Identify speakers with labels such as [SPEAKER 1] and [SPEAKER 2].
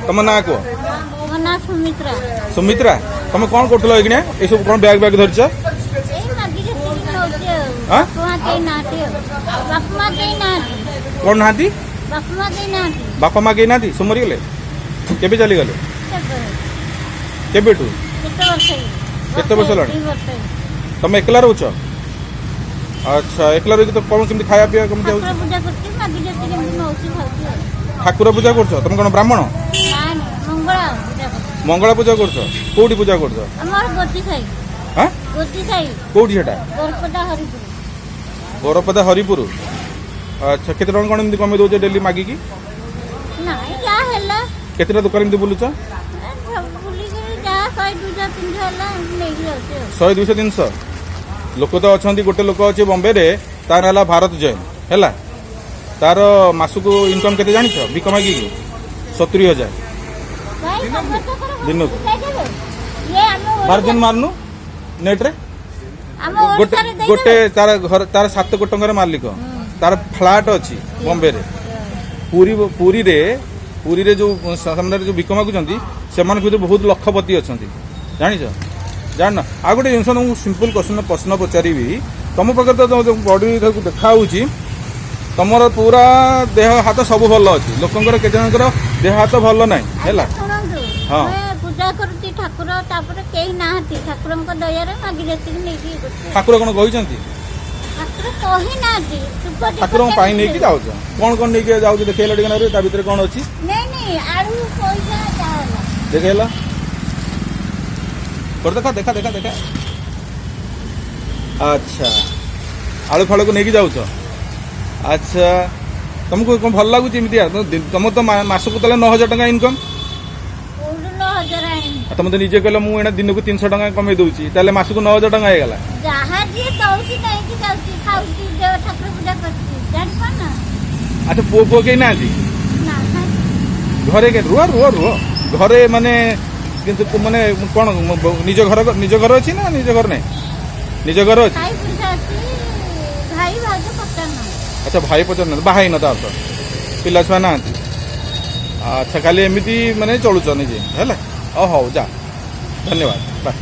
[SPEAKER 1] ତମ ନାଁ କୁହ।
[SPEAKER 2] ମୋ ନାଁ ସୁମିତ୍ରା।
[SPEAKER 1] ସୁମିତ୍ରା, ତମେ କଣ କରୁଥିଲ ଏଇଖିଣା? ଏସବୁ କଣ ବ୍ୟାଗ ବ୍ୟାଗ ଧରିଛ?
[SPEAKER 2] ଏଇ ମାଗି ଯେତିକି ନଉଛି ଆଉ।
[SPEAKER 1] ଆଁ?
[SPEAKER 2] ବାପା ମା କେହି ନାହାନ୍ତି ଆଉ। ବାପା ମା କେହି ନାହାନ୍ତି।
[SPEAKER 1] କଣ ନାହାନ୍ତି?
[SPEAKER 2] ବାପା ମା କେହି ନାହାନ୍ତି।
[SPEAKER 1] ବାପା ମା କେହି ନାହାନ୍ତି? ସବୁ ମରିଗଲେ? କେବେ ଚାଲିଗଲେ?
[SPEAKER 2] କେବେ?
[SPEAKER 1] କେବେଠୁ?
[SPEAKER 2] କେତେ ବର୍ଷ ହେଇଗଲା?
[SPEAKER 1] କେତେ ବର୍ଷ ହେଲାଣି?
[SPEAKER 2] 2 ବର୍ଷ ହେଇଗଲା।
[SPEAKER 1] ତମେ ଏକଲା ରହୁଛ? ଆଚ୍ଛା, ଏକଲା ରହିକି ତ କଣ କେମିତି ଖାଇବା ପିଇବା କେମିତି
[SPEAKER 2] ଠାକୁର
[SPEAKER 1] ହଉଛି?
[SPEAKER 2] ପୂଜା କରୁଛି, ମାଗି ଯେତିକି କେମିତି ନଉଛି ଖାଉଛି ଆଉ।
[SPEAKER 1] ଠାକୁର ପୂଜା କରୁଛ? ତମେ କଣ ବ୍ରାହ୍ମଣ?
[SPEAKER 2] ନାଇଁ ନାଇଁ, ମଙ୍ଗଳା ପୂଜା କରୁଛି।
[SPEAKER 1] ମଙ୍ଗଳା ପୂଜା କରୁଛ? କୋଉଠି ପୂଜା କରୁଛ?
[SPEAKER 2] ଆମର ଗୋତି ସାହି।
[SPEAKER 1] ହାଁ?
[SPEAKER 2] ଗୋତି ସାହି।
[SPEAKER 1] କୋଉଠି ସେଟା?
[SPEAKER 2] ବରପଦା ହରିପୁର।
[SPEAKER 1] ବରପଦା ହରିପୁର। ଆଚ୍ଛା, କେତେ ଟଙ୍କା କଣ ଏମିତି କମେଇ ଦଉଛ ଡେଲି ମାଗିକି?
[SPEAKER 2] ନାଇଁ, ଯାହା ହେଲା।
[SPEAKER 1] କେତେଟା ଦୋକାନ ଏମିତି ବୁଲୁଛ?
[SPEAKER 2] ଏ ସବୁ ବୁଲିକିରି ଯାହା 100, 200, 300 ହେଲା, ଏମିତି ନେଇକି ଯାଉଛି ଆଉ।
[SPEAKER 1] 100, 200, 300। ଲୋକ ତ ଅଛନ୍ତି, ଗୋଟେ ଲୋକ ଅଛି ବମ୍ବେରେ, ତାର ହେଲା ଭାରତ ଜୈନ ହେଲା, ତାର ମାସକୁ ଇନକମ୍ କେତେ ଜାଣିଛ? ଭିକ ମାଗିକି 70,000।
[SPEAKER 2] ଭାଇ, ସମସ୍ତଙ୍କର
[SPEAKER 1] ଦିନକୁ।
[SPEAKER 2] ଦେଇଦେବେ। ଇଏ ଆମ
[SPEAKER 1] ଭାରତ ଜୈନ ମାରୁନୁ ନେଟ୍ରେ।
[SPEAKER 2] ଆମ
[SPEAKER 1] ଗୋଟେ
[SPEAKER 2] ଓଡ଼ିଶାରେ
[SPEAKER 1] ଗୋଟେ
[SPEAKER 2] ଦେଇଦେବେ।
[SPEAKER 1] ତାର ଘର, ତାର 7 କୋଟି ଟଙ୍କାର ମାଲିକ, ତାର ଫ୍ଲାଟ୍ ଅଛି ବମ୍ବେରେ। ପୁରୀ ପୁରୀରେ ପୁରୀରେ ଯୋଉ ସାମ୍ନାରେ ଯୋଉ ଭିକ ମାଗୁଛନ୍ତି, ସେମାନଙ୍କ ଭିତରେ ବହୁତ ଲକ୍ଷପତି ଅଛନ୍ତି, ଜାଣିଛ? ଜାଣିନ? ଆଉ ଗୋଟେ ଜିନିଷ ତମକୁ ସିମ୍ପଲ କ୍ୱେଶ୍ଚନ, ପ୍ରଶ୍ନ ପଚାରିବି। ତମ ପାଖରେ ତ ବଡି ଦେଖା ହଉଛି, ତମର ପୁରା ଦେହ ହାତ ସବୁ ଭଲ ଅଛି। ଲୋକଙ୍କର, କେତେ ଜଣଙ୍କର ଦେହ ହାତ ଭଲ ନାହିଁ ହେଲା।
[SPEAKER 2] ଶୁଣନ୍ତୁ।
[SPEAKER 1] ହଁ।
[SPEAKER 2] ଆମେ ପୂଜା କରୁଛି ଠାକୁର, ତାପରେ କେହି ନାହାନ୍ତି, ଠାକୁରଙ୍କ ଦୟାରେ ମାଗି ଯେତିକି ନେଇକି ଇଏ କରୁଛି।
[SPEAKER 1] ଠାକୁର କଣ କହିଛନ୍ତି?
[SPEAKER 2] ଠାକୁର କହିନାହାନ୍ତି। ଧୂପ ଦୀପ
[SPEAKER 1] ଠାକୁରଙ୍କ ପାଇଁ
[SPEAKER 2] କେମିତି
[SPEAKER 1] ନେଇକି
[SPEAKER 2] ଦେବେ?
[SPEAKER 1] ଯାଉଛ। କଣ କଣ ନେଇକି ଯାଉଛ, ଦେଖେଇଲ ଟିକେ ନା, ତା ଭିତରେ କଣ ଅଛି?
[SPEAKER 2] ନାଇଁ ନାଇଁ, ଆଳୁ, ପଇସା, ଯାହା ହେଲା।
[SPEAKER 1] ଦେଖେଇଲ କର, ଦେଖା ଦେଖା ଦେଖା ଦେଖା। ଆଚ୍ଛା, ଆଳୁ ଫାଳୁକୁ ନେଇକି ଯାଉଛ। ଆଚ୍ଛା, ତମକୁ କଣ ଭଲ ଲାଗୁଛି ଏମିତି? ତମ ତ ମାସକୁ ତାହେଲେ 9,000 ଟଙ୍କା ଇନକମ୍।
[SPEAKER 2] କୋଉଠୁ 9,000 ଆଣିବି?
[SPEAKER 1] ଆଉ ତମେ ତ ନିଜେ କହିଲ, ମୁଁ ଏଇନା ଦିନକୁ 300 ଟଙ୍କା କମେଇ ଦଉଛି, ତାହେଲେ ମାସକୁ 9,000 ଟଙ୍କା ହେଇଗଲା।
[SPEAKER 2] ଯାହା ଯିଏ ଦଉଛି ନେଇକି ଯାଉଛି, ଖାଉଛି, ଦେହ ଠାକୁର ପୂଜା କରୁଛି, ଜାଣିପାରୁନ?
[SPEAKER 1] ଆଚ୍ଛା, ପୁଅ ପୁଅ କେହି ନାହାନ୍ତି?
[SPEAKER 2] ନା।
[SPEAKER 1] ଘରେ ରୁହ ରୁହ ରୁହ। ଘରେ ମାନେ କିନ୍ତୁ ମାନେ କଣ ନିଜ ଘର, ନିଜ ଘର ଅଛି ନା ନିଜ ଘର ନାହିଁ? ନିଜ ଘର ଅଛି?
[SPEAKER 2] ଭାଇ ପଇସା ଅଛି, ଭାଇ ଭାଉଜ ପଚାରୁନାହାନ୍ତି।
[SPEAKER 1] ଆଚ୍ଛା, ଭାଇ ପଚାରୁନାହାନ୍ତି। ବାହା ହେଇନ ତା ଅର୍ଥ, ପିଲା ଛୁଆ ନାହାନ୍ତି। ଆଚ୍ଛା, ଖାଲି ଏମିତି ମାନେ ଚଳୁଛ ନିଜେ ହେଲା। ହଉ ହଉ, ଯା, ଧନ୍ୟବାଦ, ବାଏ।